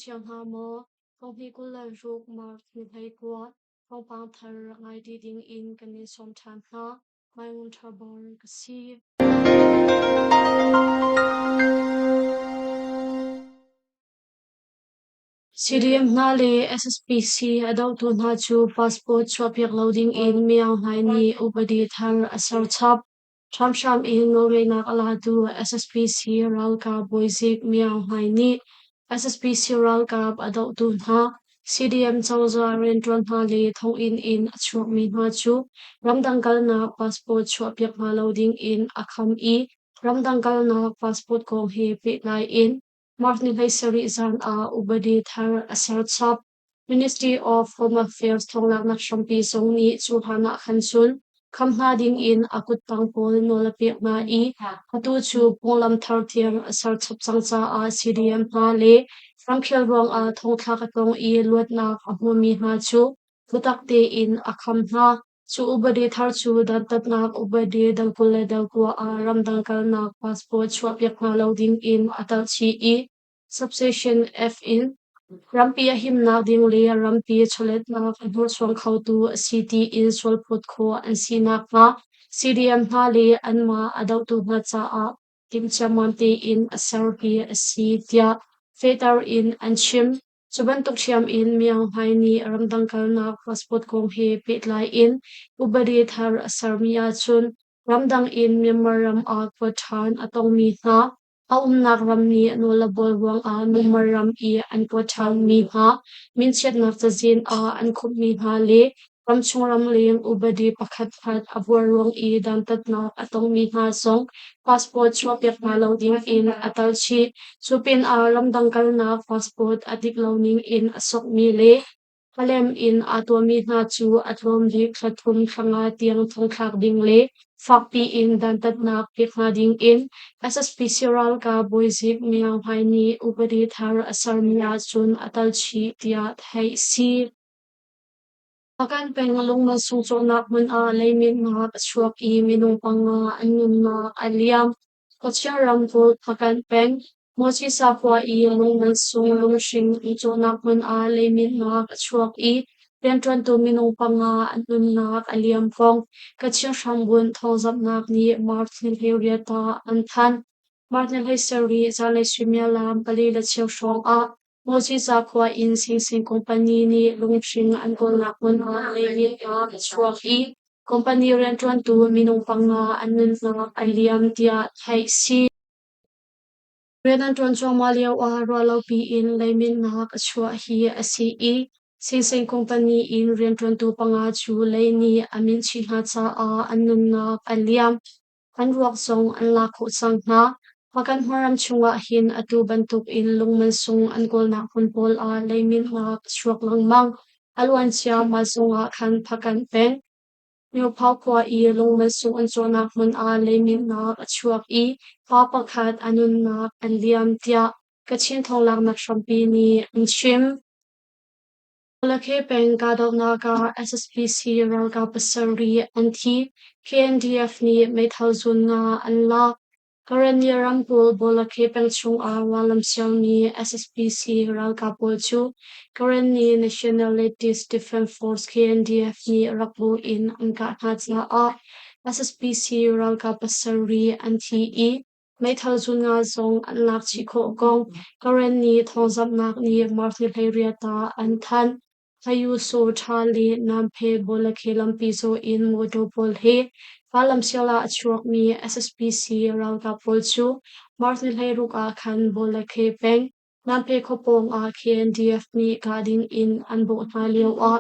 cio hna maw? Thonghnih 26 March ni 19 thawngpang thar rak ngai ti ding in kan in sawm ṭhan hna. Mai Ngun Ṭha Bor ka si. CDM hna le SSPC a dohtu hna cu passport chuahpiak lo ding in Myaung Hlaing nih upadi thar a ser chap. Hramhram in nawlngeihnak a latu SSPC ralkap bawizik Myaung Hlaing nih SSPC ralkap a dohtu hna, CDM cozah rianṭuan hna le thonginn in a chuakmi hna cu ramdang kalnak passport chuahpiak hna lo ding in a kham i ramdang kalnak passport kong he pehtlai in March ni 17 zan ah upadi thar a ser chap. Ministry of Home Affairs thawnglaknak hrampi zong nih cu hlan ah khan cun kham hna ding in a kuttang pawl nawl a pek hna i atu cu phunglam thar tiang a ser chap cang caah CDM hna le ramkhel ruangah thongthlak a tong i luatnak a hmumi hna cu biatak tein a kham hna. Cu upadi thar cu dantatnak upadi dal 20 le dal 9 ah ramdang kalnak passport chuahpiak hna lo ding in a telh chih i Subsection F in rampi a himnak ding le rampi chawletnak a hnursuang khotu a si tiin sualphawt khawh an si nakhnga CDM hna le anmah a dohtu hna caah timhciammam tein a ser hi a si tiah fehter in an chim. Cu bantuk ṭhiam in Myaung Hlaing nih ramdang kalnak passport kong he pehtlai in upadi thar a sermi ahcun ramdang in Myanmar ram ah kuat ṭhan a tongmi hna a umnak ram nih nawl a bual ruangah Myanmar ram i an kuat ṭhanmi hna minchiatnak cazin ah an khumhmi hna le ramchung ramleng upadi pakhatkhat a buar ruang i dantatnak a tongmi hna zong passport chuahpiak hna lo ding in a tal chih. Cu pinah ramdang kalnak passport a dik lo ning in a sokmi le Palem in aa tuahmi hna cu a tlawm bik thla thum thla nga tiang thongthlak ding le fakpi in dantatnak pek hna ding in SSPC ralkap bawizik Myaung Hlaing nih upadi thar a sermi ahcun a tal chih tiah theih a si. Hpakant peng lungmansung cawhnak hmun ah leiminnak a chuak i minung panga an nunnak a liam. Kawchia ramkulh Hpakant peng Mawcisa khua i lungmansung lunghring an cawhnak hmun ah leiminnak a chuak i rianṭuantu minung panga an nunnak a liam kong Kachin hrambunh thawngzamhnak nih March ni 18 ah an thanh. March ni 17 zanlei suimilam 4:15 hrawng ah Mawcisa khua in Singsing company nih lunghring an kawlnak hmun ah leiminnak a chuak i company rianṭuantu minung panga an nunnak a liam tiah theih a si. Rian an ṭuan cuahmah lioah ruahlopi in leiminnak a chuah hi a si i Singsing company in rianṭuantu panga cu lei nih a minh chih hna caah an nunnak a liam. An ruak zong an lak khawh cang hna. Hpakant hmunram chungah hin atu bantukin lungmansung an kawlnak hmun pawl ah leiminnak a chuak lengmang. A luancia mah zongah khan Hpakant peng Myophau khua i lungmansung an cawhnak hmun ah leiminnak a chuak i pa pakhat a nunnak an liam tiah Kachin thawnglaknak hrampi nih an chim. Kawlakhe peng kahdohnak ah SSPC ralkap pasarih an thi. KNDF nih meithal zun nga an lak. Karenni ramkulh Bawlakhe peng chungah rallam sialmi SSPC ralkap pawl cu Karenni Nationalities Defence Force KNDF nih rak bu in an kah hna caah SSPC ralkap pasarih an thi i meithal zun nga zong an lak chih khawh kong Karenni thawngzamhnak nih March ni 18 ah an thanh. Hayuso ṭha le Namphe Bawlakhe lampi zawh in mawṭaw pawl he Falam sial ah a chuakmi SSPC ralkap pawl cu March ni 16 ah khan Bawlakhe peng Namphe khua pawng ah KNDF nih kah ding in an bawh hna lioah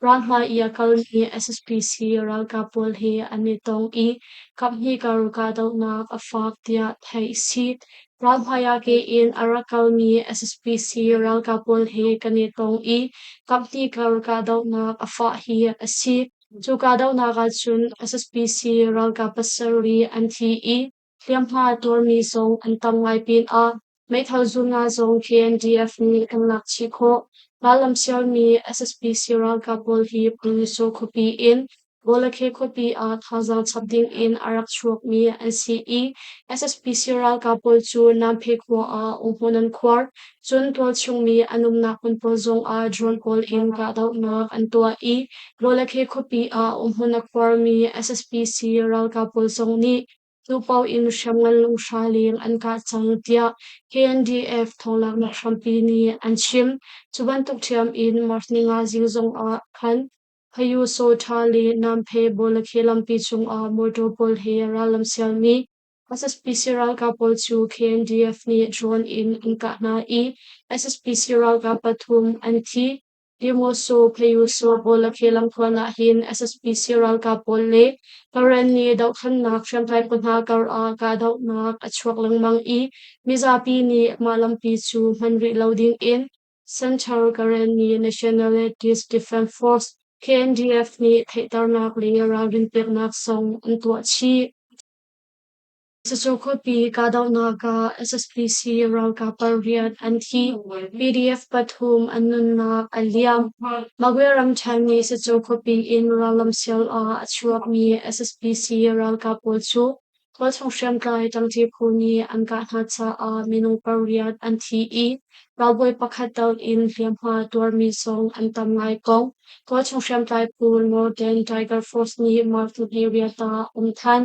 ralhmai i a kalmi SSPC ralkap pawl he an i tong i kaphnih kar kahdohnak a fak tiah theih a si. Ralhmai ah ke in a rak kalmi SSPC ralkap pawl he kan i tong i kaphnih kar kahdohnak a fah hi a si. Cu kahdohnak ahcun SSPC ralkap pasarih an thi i hliamhma a tuarmi zong an tam ngai pinah meithal zunga zong KNDF nih kan lak chih khawh. Rallam sialmi SSPC ralkap pawl hi Puniso khuapi in. Bawlakhe khuapi ah thazaang chap dingin a rak chuakmi an si i SSPC ralkap pawl cu Namphe khua ah umhmun an khuar. Cun tualchung mi an umnak hmun pawl zongah drone pawl in kahdohnak an tuah i Bawlakhe khuapi ah umhmun a khuarmi SSPC ralkap pawl zong nih Tupaoh in hriamngan lunghra leng an kah cang tiah KNDF thawnglaknak hrampi nih an chim. Cu bantuk ṭhiam in March ninga zing zong ah khan Phayusawṭha le Namphe Bawlakhe lampi cungah motor pawl he rallam sialmi SSPC ralkap pawl cu KNDF nih drone in an kah hna i SSPC ralkap pathum an thi. Demoso Phayuso Bawlakhe lamthluan ah hin SSPC ralkap pawl le Karenni dohthlennak hriamtlai phu hna kar ah kahdohnak a chuak lengmang i mizapi nih mah lampi cu hman rih lo ding in Central Karenni Nationalities Defense Force KNDF nih theihternak le ralrin peknak zong an tuah chih. Cucu khuapi kahdohnak ah SSPC ralkap pariat an thi, PDF pathum an nunnak a liam. Magwe ramṭhen nih Sacu khuapi in rallam sial ah a chuakmi SSPC ralkap pawl cu Tualchung hriamtlai ṭangṭi phu nih an kah hna caah minung pariat an thi i ralbawi pakhat tal in hliamhma tuarmi zong an tam ngai ko. Tualchung hriamtlai phu Northern Tiger Force nih March 24 ah um than.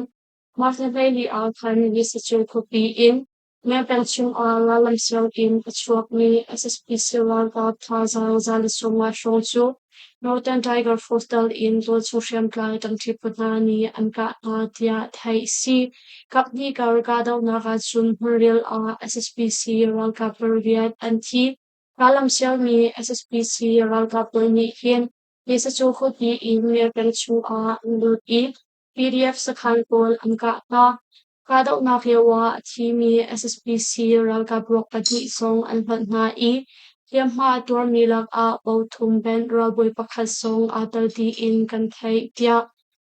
March 24 ah khan Nisacil khuapi in Mengpeng chungah rallam siang in a chuakmi SSPC ralkap thazaang 150 hrawng cu Northern Tiger Force tal in tualchung hriamtlai ṭangṭi phu hna nih an kah hna tiah theih a si. Kaphnih kar kahdohnak ahcun hmunrial ah SSPC ralkap pariat an thi. Rallam sialmi SSPC ralkap pawl nih hin Nisacu khuapi in Merpeng chungah an lut i PDF sakhan pawl an kah hna. Kahdohnak lioah a thimi SSPC ralkap ruak pahnih zong an hlonh hna i hliamhma a tuarmi lakah bothum band ralbawi pakhat zong aa tel tiin kan theih, tiah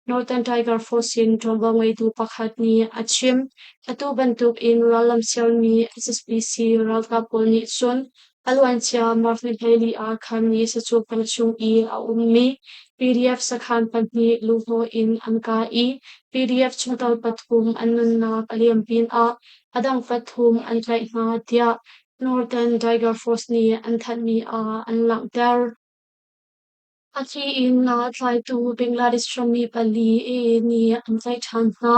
Northern Tiger Force in ṭuanvo ngeitu pakhat nih a chim. Atu bantuk in rallam sialmi SSPC ralkap pawl nih cun a luancia March ni 14 ah khan ni sacu peng chung i a ummi PDF sakhan pahnih luhhnawh in an kah i PDF chungtel pathum an nunnak a liam pinah a dang pathum an tlaih hna tiah Northern Tiger Force nih an thanhmi ah an langhter. A thi in nga a tlaitu Bangladesh rammi pali AA nih an tlaih ṭhan hna.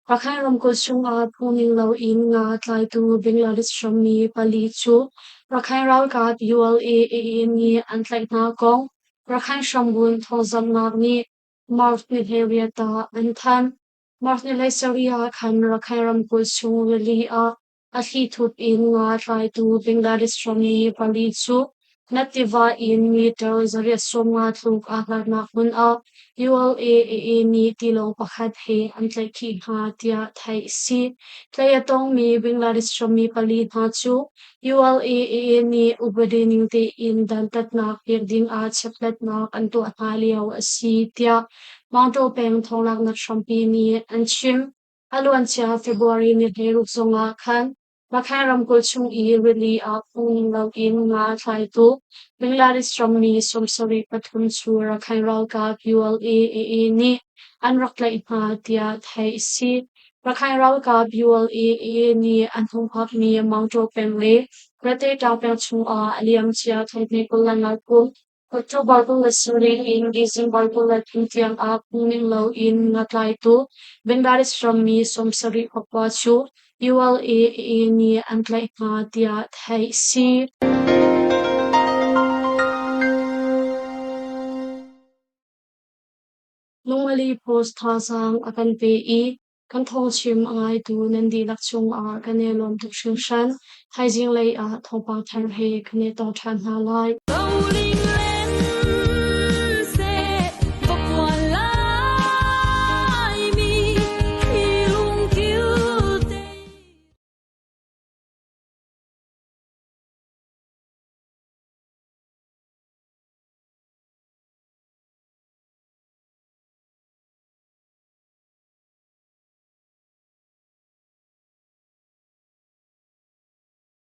Rakhine ramkulh chungah phungning loin nga a tlaitu Bangladesh rammi pali cu Rakhine ralkap ULA-AA nih an tlaih hna kong Rakhine hrambunh thawngzamhnak nih March ni 18 ah an thanh. March ni 17 ah khan Rakhine ramkulh chung rili ah A thlithup in nga tlaitu Bangladesh rammi pali cu Nat tiva in meter 850 tluk aa hlatnak hmun ah ULA-AA nih tilawng pakhat he an tlaihkhih hna tiah theih a si. Tlaih a tongmi Bangladesh rammi pali hna cu ULA-AA nih upadi ning tein dantatnak pek ding ah chekhlatnak an tuah hna lio a si tiah Maungtaw peng thawnglaknak hrampi nih an chim. A luancia February ni 16 zongah khan Rakhine ramkulh chung i rili ah phung loin nga a thlaitu Bangladesh rammi 73 cu Rakhine ralkap ULA-AA nih an rak tlaih hna tiah theih a si. Rakhine ralkap ULA-AA nih an humhakmi Maungtaw peng le Rateṭa peng chungah a liamcia thonghnih 24 kum October 24 in December 23 tiangah phungning loin nga tlaitu Bangladesh rammi 74 cu ULA-AA nih an tlaih hna tiah theih a si. Lungmali Post thazaang a kan pe i kan thawngchim a ngaitu nan dihlak cungah kan i lawm tuk hringhran. Thaizing lei ah thawngpang thar he kan i tong ṭhan hna lai.